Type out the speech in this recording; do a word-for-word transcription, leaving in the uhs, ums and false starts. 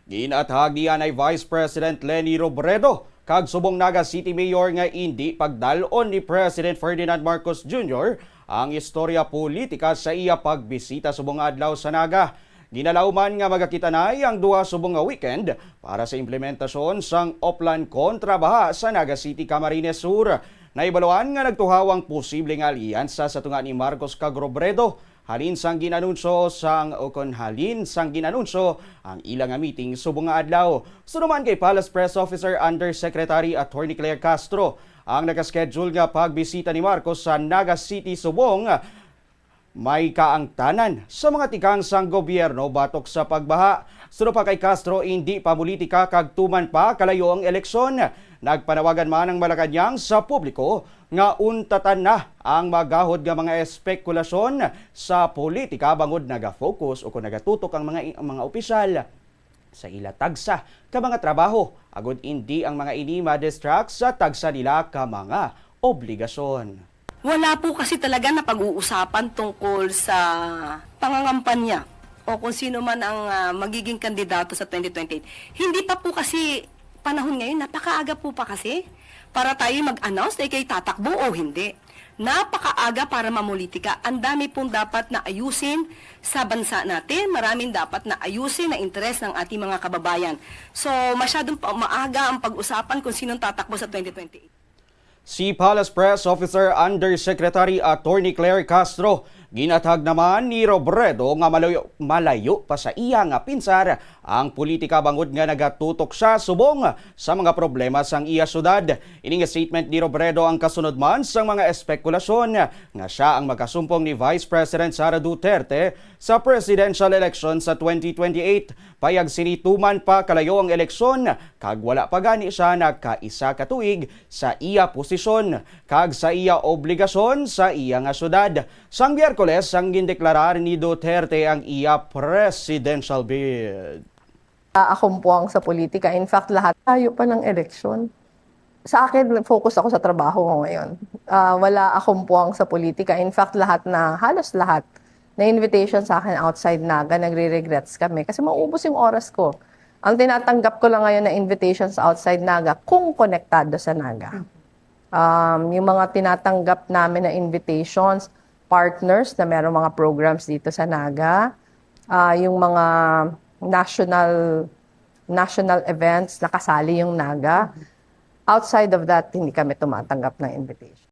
Ginathag ni anay Vice President Leni Robredo kag subong Naga City Mayor nga indi pagdal-on ni President Ferdinand Marcos Junior ang istorya politika sa iya pagbisita subong nga adlaw sa Naga. Ginalauman nga magakita-anay ang duha subong nga weekend para sa implementasyon sang Oplan kontra Baha sa Naga City, Camarines Sur. Naibaluan nga nagtuhaw ang posible nga alyansa sa tunga ni Marcos kag Robredo halin sang gin-anunsyo sang, o kon halin sang gin-anunsyo ang ila nga meeting subong nga adlaw. Suno man kay Palace Press Officer Undersecretary Attorney Claire Castro, ang nakaschedule nga pagbisita ni Marcos sa Naga City subong may kaangtanan sa mga tikang sang gobyerno batok sa pagbaha. Suno pa kay Castro, indi pa politika kag tuman pa kalayo ang eleksyon. Nagpanawagan man ang Malacañang sa publiko nga untatan na ang magahod nga mga espekulasyon sa politika bangod naga-focus o kung nagatutok ang mga, ang mga opisyal sa ila tagsa ka mga trabaho, agud indi ang mga ini ma-distract sa tagsa nila ka mga obligasyon. Wala po kasi talaga na pag-uusapan tungkol sa pangangampanya o kung sino man ang ah, magiging kandidato sa twenty twenty-eight. Hindi pa po kasi panahon ngayon, napakaaga po pa kasi para tayo mag-announce na ikay tatakbo o hindi. Napakaaga para mamulitika. Ang dami pong dapat na ayusin sa bansa natin. Maraming dapat na ayusin na interes ng ating mga kababayan. So, masyadong pa- maaga ang pag-usapan kung sinong tatakbo sa twenty twenty-eight. Si Palace Press Officer Undersecretary Attorney Claire Castro, ginathag naman ni Robredo nga malayo, malayo pa sa iya nga pinsar ang politika bangod nga nagatutok siya subong sa mga problema sang iya syudad. Ini nga statement ni Robredo ang kasunod man sang mga espekulasyon nga siya ang makasumpong ni Vice President Sara Duterte sa presidential election sa twenty twenty-eight. Payag sini, tuman pa kalayo ang eleksyon kag wala pa gani siya nagkaisa ka tuig sa iya posisyon kag sa iya obligasyon sa iya nga syudad. Sang Miyerkules, ang gindeklarar ni Duterte ang iya presidential bid. Akumpuang sa politika. In fact, lahat tayo pa ng eleksyon. Sa akin, focus ako sa trabaho ko ngayon. Ah, wala akumpuang sa politika. In fact, lahat na, halos lahat na invitation sa akin outside Naga, nagre-regrets kami kasi maubos yung oras ko. Ang tinatanggap ko lang ngayon na invitations outside Naga kung konektado sa Naga. Um, yung mga tinatanggap namin na invitations, partners na merong mga programs dito sa Naga, ah, yung mga national national events, nakasali yung Naga. Outside of that, hindi kami tumatanggap ng invitation.